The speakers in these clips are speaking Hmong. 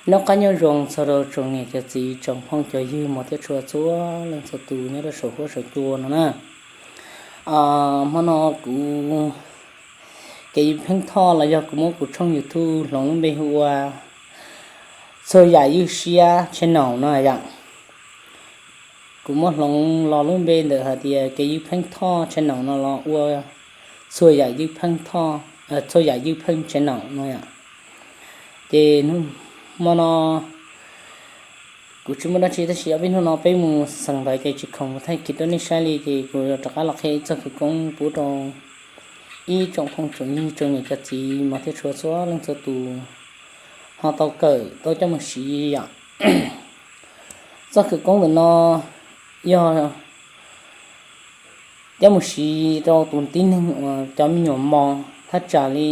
Noj qab nyob zoo txog rau tsoom niam cov txiv tsoom phooj cov ywg mos thiab tshua txhua leej txhua tus nyob rau saum huab saum cua no na. Hmo no kuv Kev Ywj Pheej Thoj los yog kuv muab kuv tshooj YouTube hloov lub npe hu ua Txhua Yam Ywj Siab Channel no yom. Kuv muab hloov los lub npe ntawm hais tias Kev Ywj Pheej Thoj Channel no los ua Txhua Yam Ywj Pheej Thoj, Txhua Yam Ywj Pheej Channel no yom. Ces hmo no kuv tsis muaj dab tsi tab sis ob peb hnub no peb mus xeem ntawv ces tsis khoom mus thaij kiv rau nej saib li ces kuv yuav rov qab los qhia ib txoj khawv koob pub rau ib tsoom phooj tsoom ywg tsoom niam cov txiv mos thiab tshua txhua leej txhua tus ho tau kawm tau coj mus siv yom. Txoj khawv koob ntawm no yog coj mus siv rau tus tib neeg uas cov me nyuam mos thaj tsam li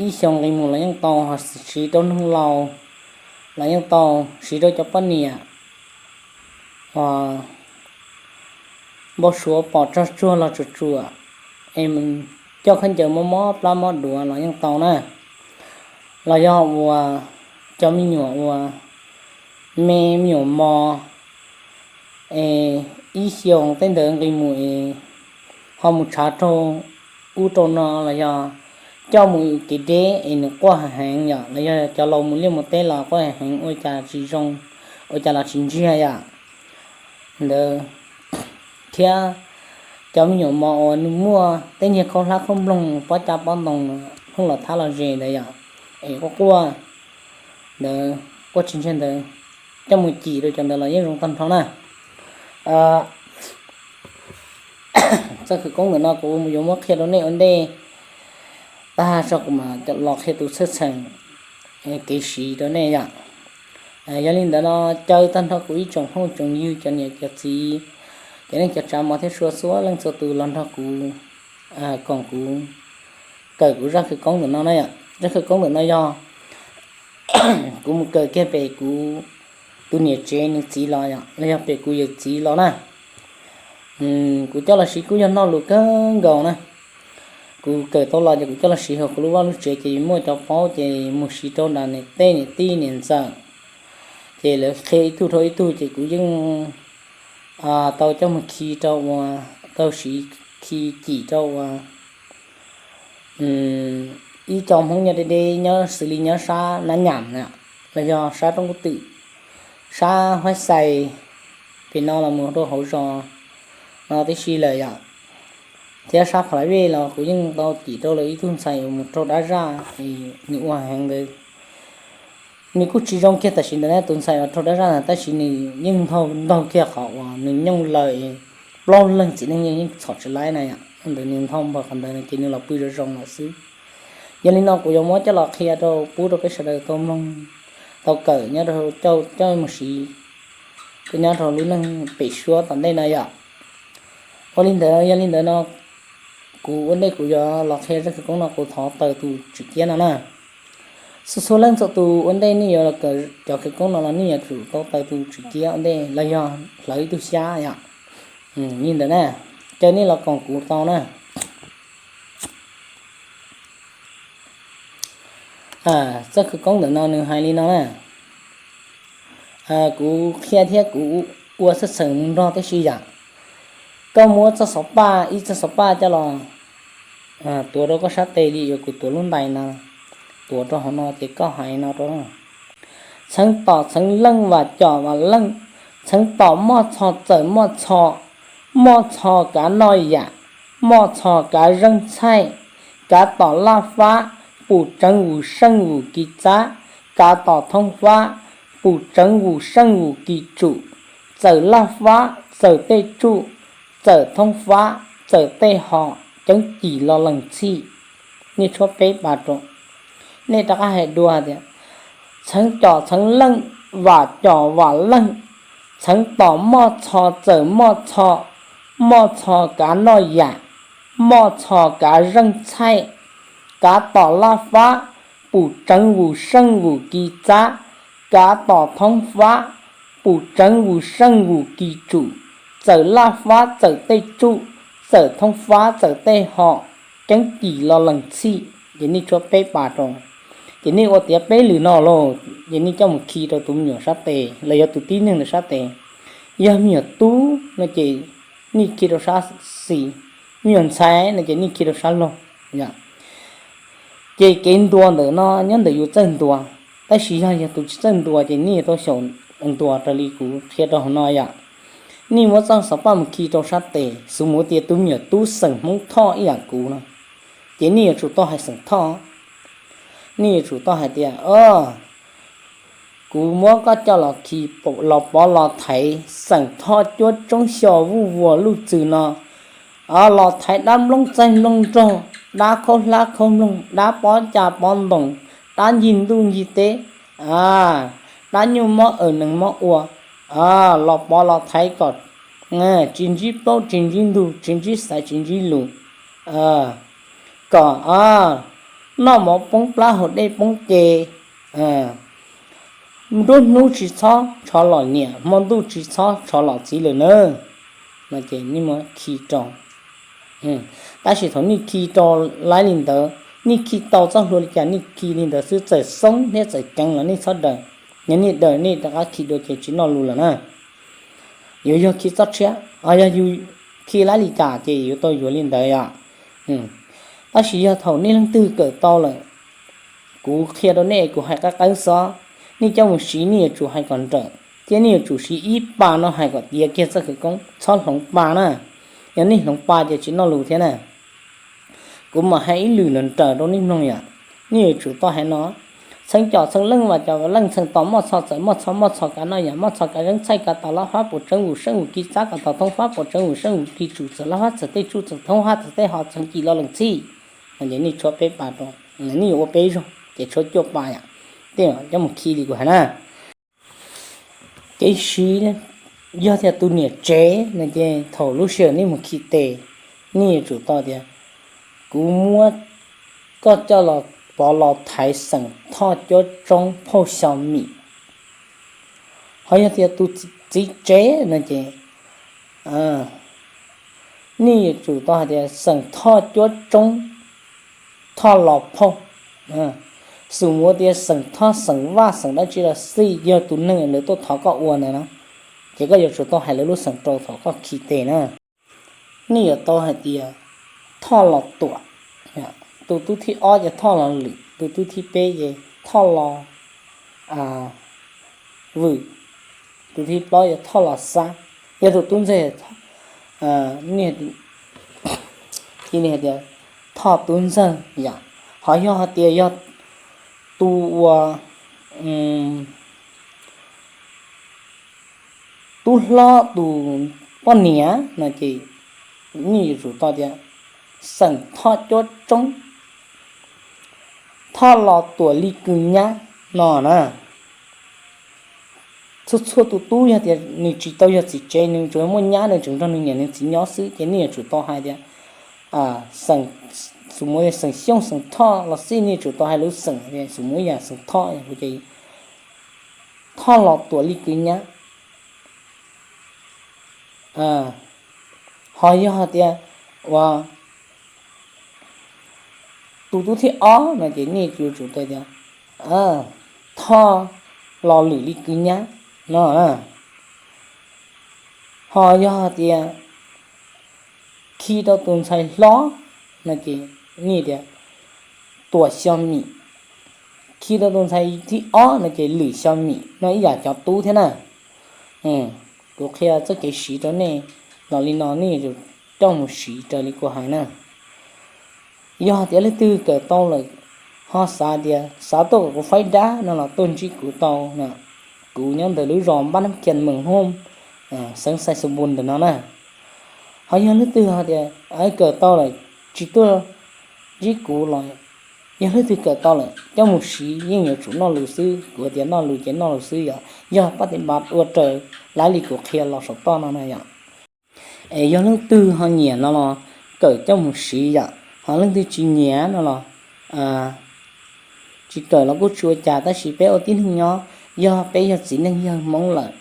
ib xyoo nqis mus los yeej tau, ho siv rau neeg laus los yeej tau, siv rau cov poj niam uas npau suav pom tsog tsuag los tsuam tsuam, es coj khaub ncaws mob mob plab mob duav los yeej tau na. Los yog uas cov me nyuam uas me me nyuam mos es ib xyoos tej ntawd nqis mus es ho mus tshav raug ub rau no los yog coj mus kev deb es nws quaj heev heev yom, los yog cov laus mus liaj mus teb los quaj heev heev ua cas tsis zoo, ua cas los tsis ntsiag yom. Ntawd thiab cov me nyuam mos uas nws muaj tej niag khaub hlab khaub nploog pob caj pob ntoo pheej los thab los ze ntawd yom, es quaj quaj ntawd, quaj tsis ntsiag ntawd, coj mus cim rau cov ntawd los yeej zoo tag nrho na. Txoj khawv koob ntawm no kuv yuav muab qhia rau nej ua ntej tag tso kuv mam los qhia tus txheej txheem kev siv rau nej yom. Yog li ntawd no caw tag nrho kuv ib tsoom phooj tsoom ywg cov niam cov txiv, cov neej cov tsav mos thiab tshua txhua leej txhua tus los nrog kuv, koom kuv kawm kuv zaj khawv koob ntawm no na yom. Zaj khawv koob ntawm no yog kuv mus kawm kiag pem kuv tus niam tsev nws txiv los yom, los yog pem kuv yawm txiv los na. Kuv coj los siv kuj yog noj lus kawg nkaus na. Kuv kawm tau los ces kuv coj los siv hauv kuv lub vaj lub tsev ces muaj cov paub ces mus siv rau nram niam tej niam tij niam ntxawm, ces lawv qhia ib tug rau ib tug ces kuv yeej tau coj mus khi rau ua, tau siv khi cim rau ua ib co Hmoob nyob deb deb nyob xws li nyob sab Nab Nyam na, los yog sab Roob Kub Twm, sab Huaib Xais, pem no los mus rau hauv zos no tib si lawm yom. Thiab sab Pha Lais Vej los kuv yeej tau cim rau lawv ib tug ntxhais uas mus raug dab zaj es nws ua heev ntawd. Nws kuj tsis zoo kiag tam sim ntawd na, tus ntxhais uas raug dab zaj ntawd tab sis nws yeej ntaug ntaug kiag qhov uas nws nyooj lawm, plaub leeg txiv neej yeej txhom tsis laib na yom, ntawd nws ntaug npaum qhov ntawd ces nws los pw zoo zoo lawm xwb. Yog li no kuv yuav muab coj los qhia rau pub rau peb sawv daws tau mloog, tau kawm nyob rau coj mus siv nyob rau lub neej pem suab tom ntej no yom. Ua li ntawd, yog li ntawd no kuv ua ntej kuv yuav los qhia zaj khawv koob no kuv thov taws tus tswm ciab no na. Txhua txhua leej txhua tus ua ntej nej yuav los kawm cov khawv koob no los nej yuav tsum tau taws tus tswm ciab ua ntej los yog hlawv ib tug xyab yom. Li ntawd na, caw nej los koom kuv tau na. Txoj khawv koob ntawm no nws hais li no na. Kuv qhia thiab kuv ua txheej txheem mus nrog tib si yom. Koj muab txoj xov paj, ib txoj xov paj coj los tuav rau koj sab tes li uas kuv tuav lub ntais no, tuav rau hauv no ces koj hais no rau: Txheev tom txheev leej, vam com vam leej, txheev tom moj txho txawm moj txho, moj txho kav noj yam, moj txho kav zeej txhaij, kav tom laj fab, pum tseev vus seej vus kis txab, kav tom thoob fab, pum tseev vus seej vus kis tsum, txawm laj fab txawm tej tsuj, txawm thoob fab txawm tej ho, ceeb kis lo lees txhij. Nej tshuab peb pas rau, nej rov qab hais dua tias: Txheev com txheev leej, vam com vam leej, txheev tom moj txho txawm moj txho, moj txho kav noj yam, moj txho kav zeej txhaij, kav tom laj fab, pum tseev vus seej vus kis txab, kav tom thoob fab, pum tseev vus seej vus kis tsum, txawm laj fab txawm tej tsuj, txawm thoob fab txawm tej ho, ceeb kis lo lees txhij. Ces nej tshuab peb pas rau. Ces nej ua tiav peb lwm no lauj, ces nej coj mus khi rau tus me nyuam sab tes los yog tus tib neeg ntawd sab tes. Yog me nyuam tub no ces nej khi rau sab xis, me nyuam ntxhais no ces nej khi rau sab laug. Ces kev ntuas ntawm no nyob ntawm yus txawj ntuas, tab sis yog yog tus tsis txawj ntuas ces nej yuav tau xyaum ntuas raws li kuv qhia rau hauv no yom. Nej muab txoj xov paj mus khi rau sab tes, xws mus tias tus me nyuam tub xeem Hmoob Thoj ib yam kuv no, ces nej yuav tsum tau hais xeem Thoj. Nej yuav tsum tau hais tias, o, kuv muab koj coj los khi, los pov los thaiv xeem Thoj cuab tsoob xyo vuj vuas luj txwm no, los thaiv dab nplooj txaij nplooj nraug, dab khaub hlab khaub nplooj, dab pob cas pob ntoos, dab ncig ntuj ncig teb, dab nyuj mob aws nees mob ua, los pov los thaiv kom tsis ntsib plaub tsis ntsib ntug, tsis ntsib xaiv tsis ntsib lus, kom noj mov poob plab haus dej poob ce, nruab hnub tsis txhob tshov lom niam, hmo ntuj tsis txhob tshov lom txiv lawm na. No ces nej muab khi rau. Tab sis thaum nej khi rau laib li ntawd, nej khi tau txoj hlua li cas nej khi li ntawd xwb, txawm xoob thiab txawm ceev los nej txhob daws. Yog nej daws nej rov qab khi dua ces tsis noj lus lawm na. Yuav yog khi txoj tshiab, yog yus khi laib li cas ces yuav tau yuav li ntawd yom. Tab sis yog thaum nej leej twg kawm tau lawm, kuv qhia rau nej, kuv hais qab qeeb xwb, nej coj mus siv nej yuav tsum hais kom nrawm thiab nej yuav tsum siv ib pa no hais kom tiav kiag txoj khawv koob, txhob hloov pa na. Yog nej hloov pa ces tsis noj lus thiab na. Kuv mam hais ib lwm nrawm nrawm rau nej mloog yom. Nej yuav tsum tau hais no: Txheej cov txheej leej, vas cov vas leej, txheej tos muaj txho txawm muaj txho, muaj txho kav noj yam, muaj txho kav zeeb txhaij, kav tos lab fab puas tseeb vus seej vus ki txab, kav tos thoob fab puas tseeb vus seej vus ki tsum txawm lab fab txawm tej tsuj txawm thoob fab txawm tej ho txheej kis lo lees txhij. No ces nej tshuab peb pa rau, nej yuav ua peb zaug ces tshuab cuaj pa yom. Tej coj mus khi li kuv hais na. Kev siv, yog tias tus niam tsev no ces thaum lub sij hawm nej mus khi tes, nej yuav tsum tau tias, kuv muab koj coj los pov los thaiv xeem Thoj cuab tsoob phauj xyo mim. Ho yog tias tus txiv tsev no ces nej yuav tsum tau hais tias xeem Thoj cuab tsoob Thoj los phauj. Xws mus tias xeem Thoj xeem Vaj xeem dab tsi los xij, yog tus neeg lawv tuaj thov koj ua ntawd na, ces koj yuav tsum tau hais lawv lub xeem rau thaum koj khi tes na. Nej yuav tau hais tias Thoj los Tuam, tus tub thib ob ces Thoj los Lwm, tus tub thib peb ces Thoj los Vwm, tus thib plaub yog Thoj los Xab, yog tus tub ntxawg, cia li hais tias Thoj tub ntxawg yom. Ho yog hais tias yog tus uas tub hlob tus poj niam no ces nej yuav tsum tau tias xeem Thoj cuab tsoob, Thoj los Tuam li kws nyab no na. Txhua txhua tus tub yog tias nws tsis tau yog txiv tsev, nws tsuas muaj nyab, nws tseem nrog nws niam nws txiv nyob xwb ces nej yuav tsum tau hais tias xeem, xws mus xeem Xyooj xeem Thoj los xij, nej yuav tsum tau hais lub xeem, xws mus yam xeem Thoj ces Thoj los Tuam li kws nyab. Ho yog hais tias uas tus tub thib ob no ces nej yuav tsum tau tias Thoj los Lwm li kws nyab no. Ho yog hais tias khi rau tus ntxhais hlob no ces nej tias Tuam xyo mim, khi rau tus ntxhais thib ob no ces Lwm xyo mim no ib yam cov tub thiab na. Kuv qhia txoj kev siv rau nej los li no, nej yuav tsum coj mus siv raws li kuv hais na. Yog tias leej twg kawm tau lawm, ho xav tias xav tuaj kom kuv faib dab no los tuaj ntsib kuv tau na. Kuv nyob ntawm lub zos Npab Nab Kias Meem Hoob, xeev Xais Xus Npus ntawm no na. Ho yog leej twg hais tias kawm tau lawm tsis tuaj ntsib kuv los, yog leej twg kawm tau lawm coj mus siv yeej yuav tsum noj lus xwb. Kuv tias noj lus ces noj lus xwb yom, yog pab tis npav ua raws laiv li kuv qhia los saum toj no na yom. Es yog leej twg ho nyiam no los kawm coj mus siv yom, ho leej twg tsis nyiam no los tsis kawm los kuj tsis ua cas, tab sis peb ua tib neeg nyob, yog peb yog txiv neej yawg Hmoob lawm,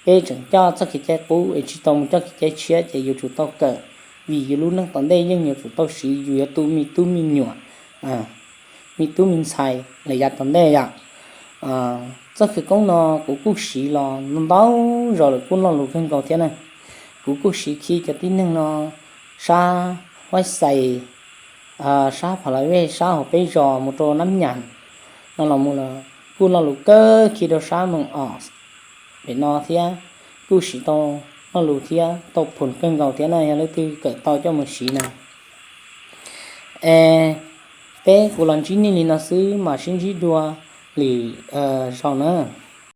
peb tseem coj txoj kev cai qub es tsis tau mus coj kev cai tshiab ces yuav tsum tau kawm, vim yus lub neej tom ntej yeej yuav tsum tau siv, yus yuav tu me tub me nyuam. me tub me ntxhais lawm yav tom ntej yom. Txoj khawv koob no kuv kuj siv los ntau zaus lawm kuj lo lus kawg nkaus thiab na. Kuv kuj siv khi cov tib neeg no sab Huab Xais, sab Pha La Vej, sab hauv peb zos mus rau Nab Nyas no los mus los kuj lo lus kawg khi rau sab Moos Os pem no thiab. Kuj siv tau lo lus thiab tau phom kawg nkaus thiab na, yog leej twg kawm tau coj mus siv na. Es peb kuv los ntsib nej li no xwb, mam sib ntsib dua lwm zaus na.